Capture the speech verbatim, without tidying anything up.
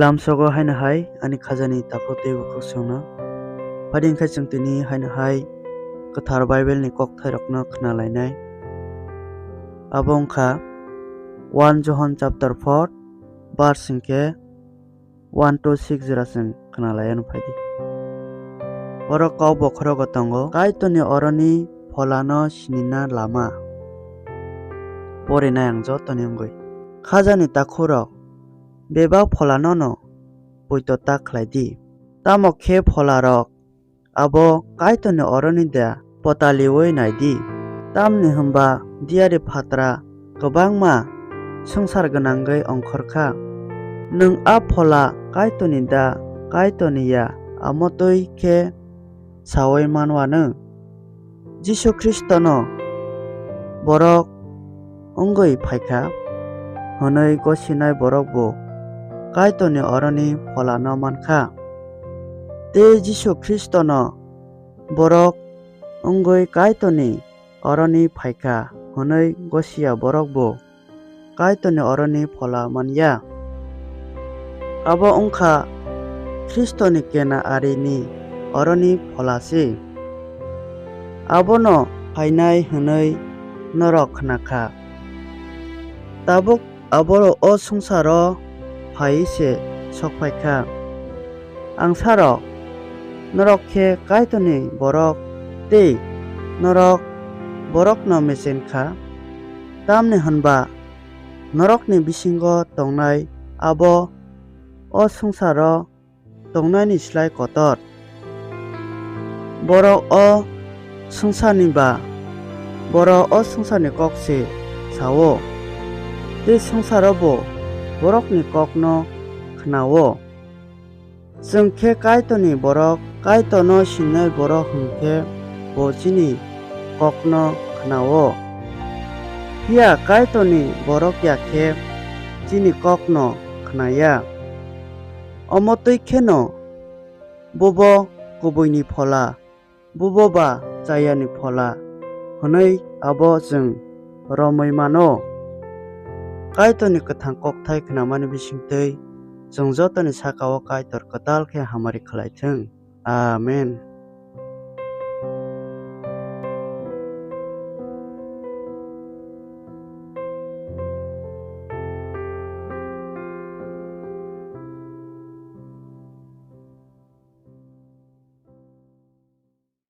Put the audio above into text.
Lamsogo haino hai ani khajani takhuk tei bukhuk songno. Phadi wngkhe chwng tini haino hai kwthar Bible ni kokthairokno khna lainai. Abo wngkha one Johon chapter four, verse hwnkhe one to six jora chwng khna lai ano phaidi. Oro kok bokhorogo tongo, Kaitorni oroni pholano sinina lama. Porinai ang jotoni wngwi. Khajani takhurok, bebak pholanono poito ta khlai di. Tamo khe pholarok abo Kaitorni oroni da potaliui nai di. Tamni hwnba diyari phatra kwbangma swngchar gwnangwi ongkhor kha. Nwng a phola Kaitorni da, Kaitorni ya, amo twi khe saui man uanw. Jisu Khristono borok wngwi phai kha hwnwi gosinai borok bo Kaitorni oroni pholano man kha. Tei Jisu Khristono borok wngwi Kaitorni oroni phai kha hwnwi gosiya borok bo Kaitorni oroni phola man ya. Abo wng kha Khristoni kena arini oroni phola se. Abono phainai hwnwi norok khna kha. Tabuk abo o swngcharo phaiwi se sok phai kha. Angsarok, norok khe Kaitorni borok tei norok borokno mechen kha, tamni hwnba norokni bisingo tongnai abo o swngcharo tongnaini slai kotor. Borok o swngcharni ba, borok o swngcharni kok se sao, tei swngcharo bo borokni kokno khnao. Chwng khe Kaitorni borok, Kaitorno sinai borok hwn khe bo chini kokno khnao. Phiya Kaitorni borok ya khe chini kokno khna ya. Omo twi kheno bobo kubuini phola, bobo ba chayani phola hwnwi abo chwng romwi mano. Kaitorni kwthang kokthai khnamani bisingtwi chwng jotoni saka-o Kaitor kwtal khe hamari khlai thung. Amen.